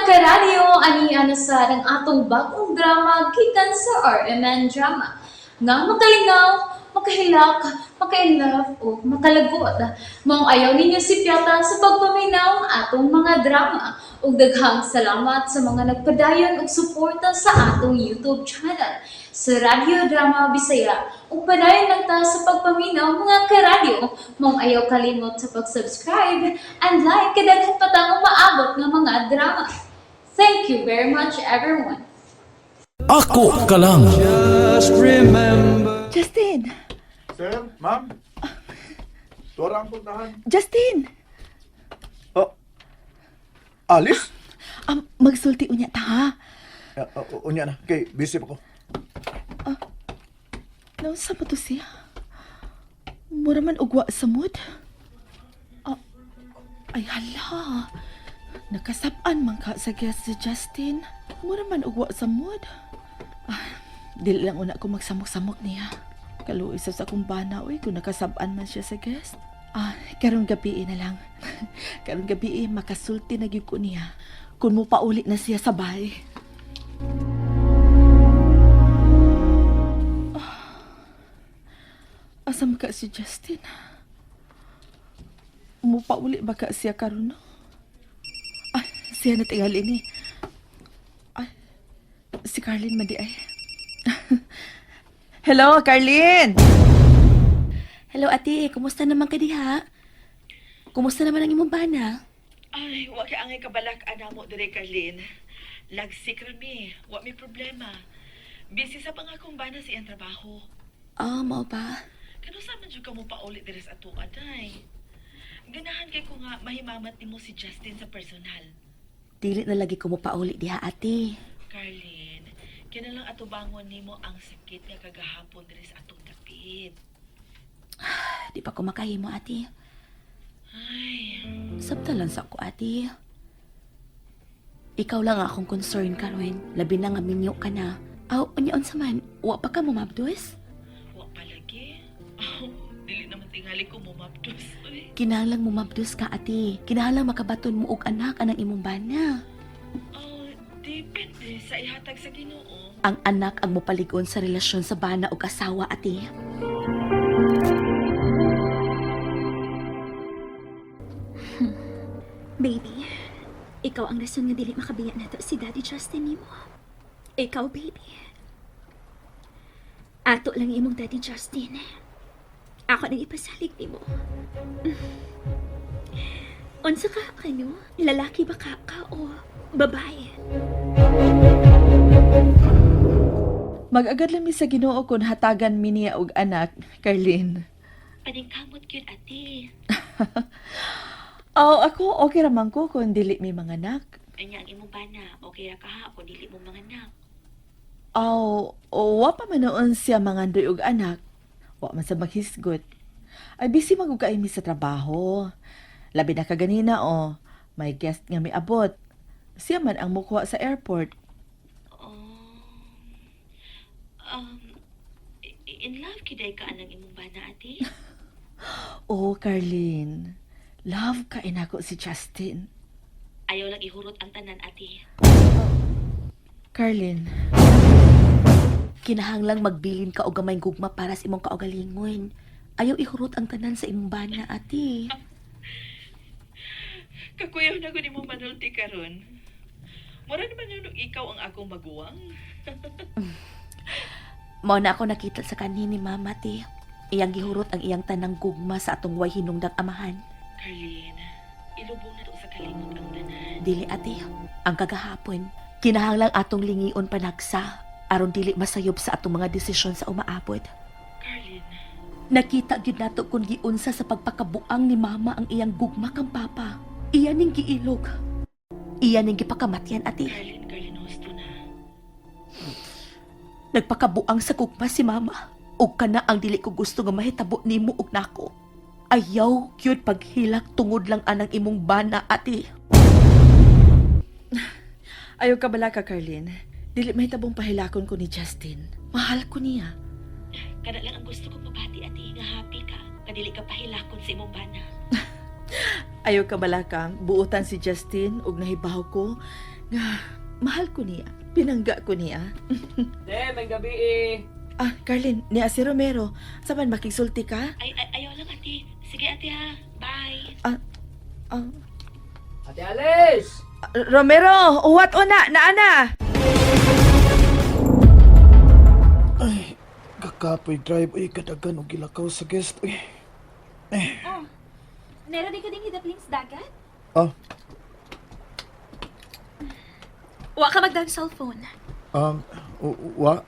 Karadyo, ani na sa ang atong bagong drama gikan sa RMN Drama. Nga makalingaw, makahilak, maka-inlove o makalagot. Maong ayaw ninyo sipyata sa pagpaminaw ang atong mga drama. Ug daghang salamat sa mga nagpadayon og suporta sa atong YouTube channel sa Radyo Drama Bisaya. Ug padayon lang ta sa pagpaminaw, mga karadyo. Maong ayaw kalimot sa pag-subscribe and like kay daghan pa tang umaabot nga mga drama. Thank you very much, everyone. Ako ka lang. Justin! Sir, ma'am. Tora ang puntahan. Justin! Oh. Alice? Magsulti unya ta ha. Unya na. Kay, busy pa ko. Naunsa pa to siya? Mura man ugwa sa mood. Ah, ay hala. Nakasap-an man ka sa guest si Justin. Mura man ugwa sa mood. Ah, dili lang una ko magsamok-samok niya. Kaluoy sa akong bana, uy, kung nakasab-an man siya sa guest. Ah, karong gabi na lang. Karong gabi makasulti na gyud ko niya. Kung mo pauli na siya sa bahay. Asa man ka si Justin? Mupauli ba ka siya karon no? Ay, siya na tingali ni. Ay, si Carlin man di ay. Hello, Carlin! Hello ate, kumusta naman ka diha? Kumusta naman ang imong bana? Ay, wa kay angay kabalak ana mo dire, Carlin. Lagsik ra mi, wa mi problema. Busy sa pangakong bana sa iyang trabaho. Ah, mao ba? Kano sa man jud ka mo pauli dire sa atoa, day? Ganahan kay ko nga mahimamat nimo si Justin sa personal. Dili na lagi ko mo pauli diha ate. Carlin, kinalang atubangon nimo ang sakit nga kagahapon diri sa atong dapit. Di pa ko makahimo ate. Ay, Sabta lang sa ko ate. Ikaw lang akong concern karon. Labi na nga minyo ka na. Aw, unya unsa man? Wa pa ka mo mabdos? Wa pa lagi. Aw, dili naman tingali ko mumabdos. Uy. Kinahanglang mumabdos ka ate. Kinahanglang makabaton mo og anak anang imong bana. Oh, depende sa ihatag sa Ginoo. Ang anak ang mopaligon sa relasyon sa bana ug asawa ate. Baby, ikaw ang rason nga dili makabiya nato si Daddy Justin nimo. Ikaw, baby. Ato lang imong Daddy Justin. Ako nang ipasalig nimo. Unsa ka kano? Lalaki ba ka ka o babae? Mag-agad lang mi sa Ginoo kun hatagan mi niya og anak, Carlin. Paningkamot gyud ate. Oh, ako okay ra man ko kung dili mi manganak. Anya ang imong bana, okay ra ka ha kung dili mo manganak. Aw, wa pa man noon siya mangandoy og anak. Wa man sa maghisgot. Ay busy man gud kaayo mi sa trabaho. Labi na kaganina oh, may guest nga miabot. Siya man ang mukuha sa airport. Oh. Um, in love kiday ka anang imong bana ate? Oh, Carlin. Love ka inako si Justin. Ayaw lang ihurot ang tanan ate. Carlin, Kinahanglang magbilin ka og gamay gugma para sa imong kaugalingon. Ayaw ihurot ang tanan sa imong bana, ate. Kakuyaw na ko nimo manulti karon. Mura naman yun ikaw ang akong maguwang. Mao na ako nakita sa kanin ni mama, te. Iyang gihurot ang iyang tanang gugma sa atong way hinungdang amahan. Carlin, ilubong na to sa kalimot ang tanan. Dili, ate. Ang kagahapon, kinahanglang atong lingion panagsa aron dili masayob sa atong mga desisyon sa umaabot. Carlin, Nakita gyud nato kung giunsa sa pagpakabuang ni mama ang iyang gugma kang papa. Iya ning giilog. Iya ning gipakamatyan, ate. Carlin, Carlin, husto na. Nagpakabuang sa gugma si mama. Ug kana ang dili ko gusto nga mahitabo nimo ug nako. Ayaw gyud paghilak tungod lang anang imong bana, ate. Ayaw ka bala ka, Carlin. Dili mahitabong pahilakon ko ni Justin. Mahal ko niya. Kada lang ang gusto kong mabati ate nga happy ka. Kadili ka pahilakon sa imong bana. Ayaw ka bala ka, buotan si Justin ug nahibaw ko Nga, mahal ko niya. Pinangga ko niya. De, may gabi eh. Ah, Carlin, niya si Romero. Saman makigsulti ka? Ay, ay ayaw lang ate. Sige ate ha. Bye. Ah, Ate Alice! Romero, uwat o na, naana. Ay, kakapoy drive. Ay, kadagan og gilakaw sa guest. Ay. Meron din ka ding hidapling sa dagat? Ah, Wa ka magdag cellphone. wa?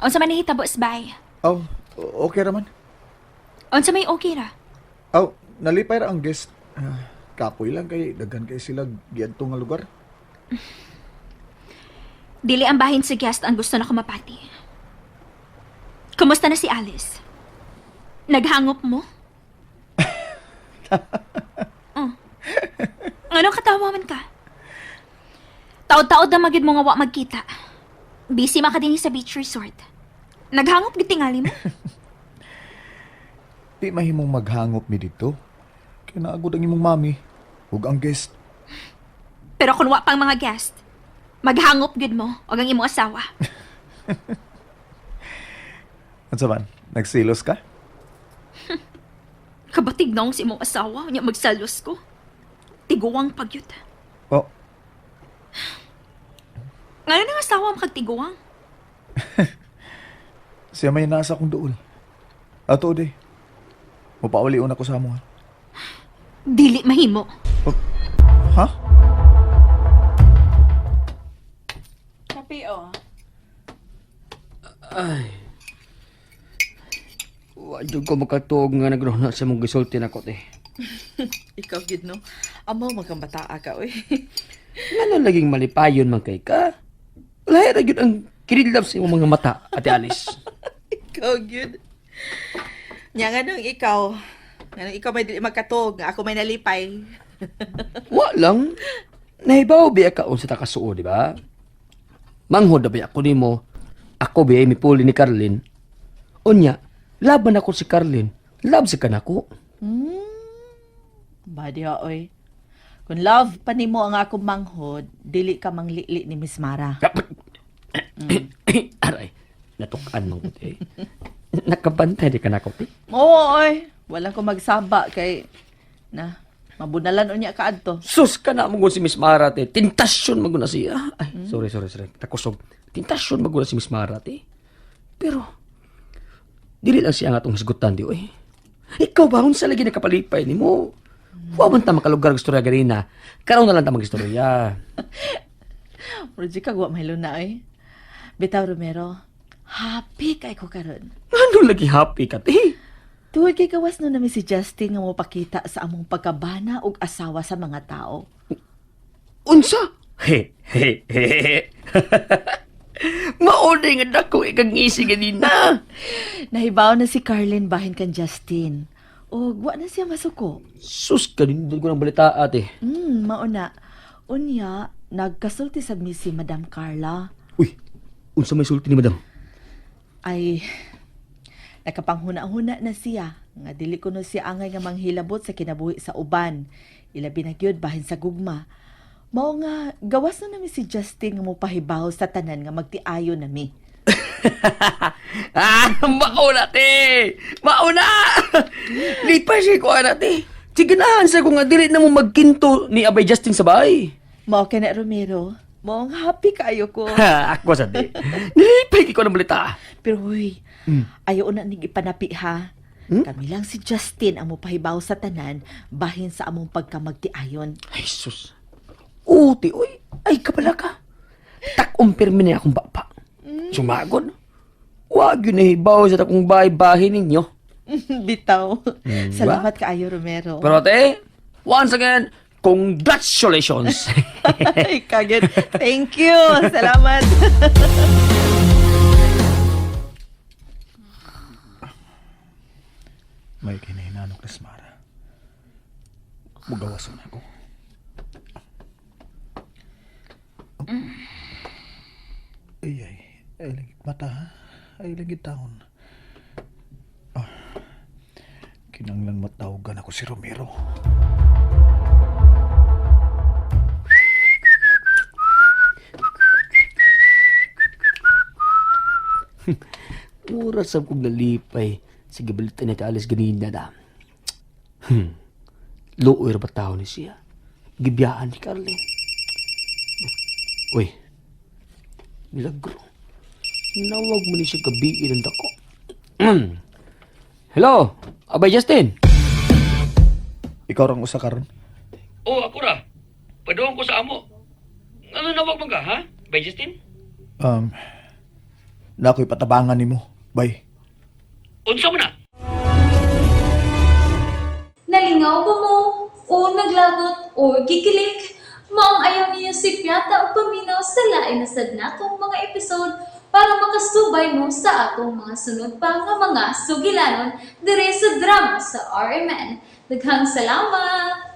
Unsa man nahitabo bay? Oh, okay raman. Unsa may okay ra? Oh, nalipay ra ang guest. Ah, kapoy lang kay daghan kay sila giadto nga lugar. Dili ang bahin sa guest ang gusto na kumapati. Kumusta na si Alice? Naghangop mo? Oh. Anong katawa man ka? Taod-taod na magid mo nga wa magkita. Busy man ka din sa beach resort. Naghangop gid tingali mo? Di mahimong maghangop mi dito. Kay naagod ang imong mami ug ang guest. Pero kung wa pang mga guest, maghangop gid mo og ang imong asawa. Unsa man? Nagsilos ka? Kabatig na si imong asawa, nya magsalos ko. Tiguang pagyut. Oh, Ngano nang asawa makagtiguang? siya may nasa akong duol. Ato de. Mupauli una ko sa amo. Ha? Dili mahimo. Oh, ha? Kape, oh. Wa jud ko makatuog nga nagruna sa mong gisulti nako te. Ikaw, gid no? Amaw, magkambataa ka, oy. Ngano laging malipayon man kay ka? Lahi ra gyud ang kinidlap sa imong mga mata, Ate Alice. Ikaw, gid. Nya, nga nung ikaw? Nga nung ikaw may dili magkatog, nga ako may nalipay. Wa lang. Nahibaw biya ka unsa ta kasuo, di ba? Manghod na biya ako nimo. Ako biya mipuli ni Carlin. Unya, laban ako si Carlin. Love si kanako. Badi ha, oy. Kung love pa nimo ang akong manghod, dili ka manglili ni Miss Mara. Aray, natukan man ko te. Nakabantay di ka nako te. Oo, oy. Walang ko magsaba kay na mabunalan unya ka adto. Sus ka na mo si Miss Mara te. Tintasyon mo na siya. Ay, sorry, sorry, sorry. Takusog. Tintasyon mo na si Miss Mara te. Pero, dili lang siya ang atong hisgutan di oy. Ikaw ba unsa lagi nakapalipay nimo? Wa man ta makalugar og istorya ganina. Karon na lang ta magistorya. Pero di ka wa mahilo na oy. Bitaw Romero, happy kay ko karon. Ngano lagi happy ka te? Tuod kay gawas no nami si Justin nga mopakita sa among pagkabana ug asawa sa mga tao. Unsa? He he he. he. Mao nga dako ikang ngisi ganina. Nahibaw na si Carlin bahin kan Justin. Ug wa na siya masuko. Sus kanindot ko ng balita ate. Mao na. Unya, nagkasulti sa mi si Madam Carla. Uy, unsa may sulti ni madam? Ay, nakapanghuna-huna na siya. Nga dili ko no siya angay nga manghilabot sa kinabuhi sa uban. Ilabi na gyud bahin sa gugma. Mao nga gawas na nami si Justin nga mopahibaw sa tanan nga magtiayo nami. Ah, mauna te! Mauna! Lipay siya ko ana te. Tiganahan sa ko nga dili na mo magkinto ni Abay Justin sa bahay. Mao kay na Romero. Mao nga happy kaayo ko. Ha, ako sa te. Nilipay ko ng balita. Pero huy, ayaw na ning ipanapi ha. Kami lang si Justin ang mopahibaw sa tanan bahin sa among pagkamagtiayon. Ay, sus. Uti, uy. Ay, kabala ka. Takong pirmi na akong bapa. Sumagod. Wag yun nahibaw sa takong bahay-bahay ninyo. Bitaw. Salamat kaayo Romero. Pero te, once again, congratulations! Ay, kagad. Thank you. Salamat. May kinahinanok na Mara. Mugawason ako. Ay, ay. Ay, lagit mata, ha? Ay, lagit taon. Ah, kinanglan matawagan ako si Romero. Sobra sab kong nalipay sa gibalitan ni Ate Alice ganina na. Luoy ra ba tao ni siya? Gibiyaan ni Carlin. Uy, milagro. Nawag mo ni siya gabiin ang dako. Hello, Abay Justin. Ikaw rang usa karon. Oh, ako ra. Paduong ko sa amo. Ano nawag man ka, ha? Abay Justin? Na ako'y patabangan nimo. Bay. Unsa mo na? Nalingaw ba mo? O naglagot o gikilig? Maong ayaw niyo si Piata o paminaw sa lain na sad natong mga episode para makasubay mo sa atong mga sunod pa nga mga sugilanon dire sa drama sa RMN. Daghang salamat!